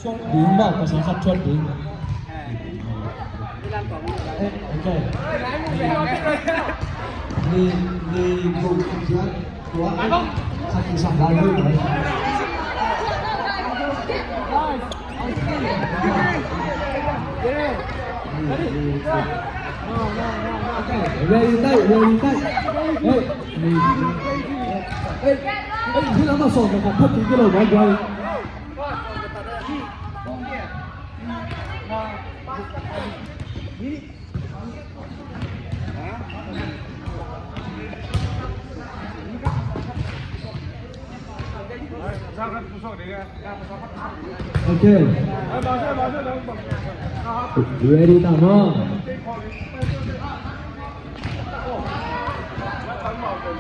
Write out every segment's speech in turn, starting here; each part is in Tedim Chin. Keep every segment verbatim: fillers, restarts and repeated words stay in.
Thuak ding maw, pasal khat thuak ding. Eh, ok. Ni, ni guk kiat tua khat kisam lai guk. Ok, ready tight, ready tight. Hey, hey, hey, hih lam a sawm khat thuak ding hi lo, guai, guai. Ok. Ready ta maw?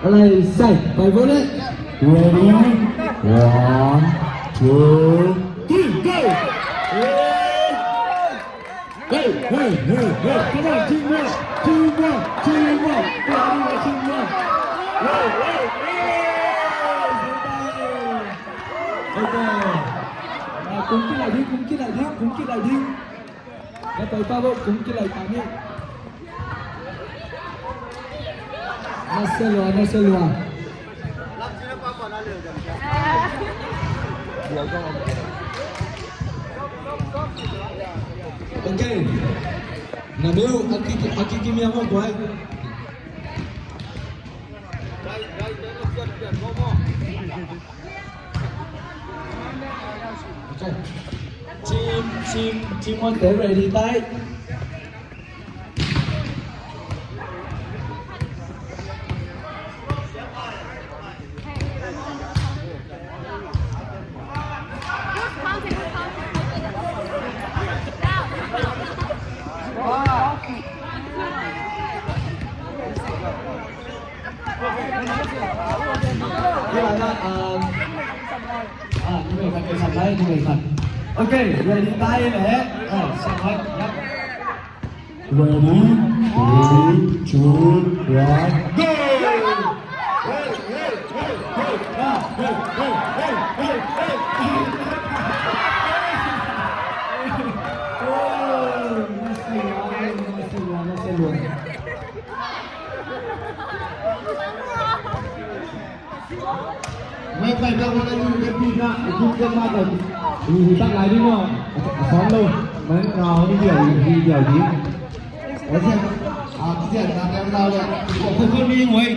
Alai sai, pai vo le. Ready? One, two, three, go! Hey, hey, hey, hey, come on, teamwork, teamwork, teamwork, teamwork. Hey, hey, hey. Ok. Ah, kung kilai ding, kung kilai ding, kung kilai ding. Na pai pa vo, kung kilai pa ni. Nasia lua, nasia lua. Ok. Na meu, a kiki, a kiki mi a mo guai. Ok. Team, team, team one, ready, tight. Kila na, um, ah, numei khat, kei khat lai, numei khat. Ok, ready, tai le. Ah, sa khat, yap. Ready, three, two, one, go! Hey, hey, hey, hey, ah, hey, hey, hey, hey, hey. Oh, nice one, nice one, nice one. Mày phải đọc là cái gì, cái gì nè, cái gì mà đọc. Thì tắt lại đi mà. Phóng đâu? Mày nào đi điều, đi điều gì? Ở trên, à, cái gì là em đọc đây. Của Phú Xuân đi ngồi.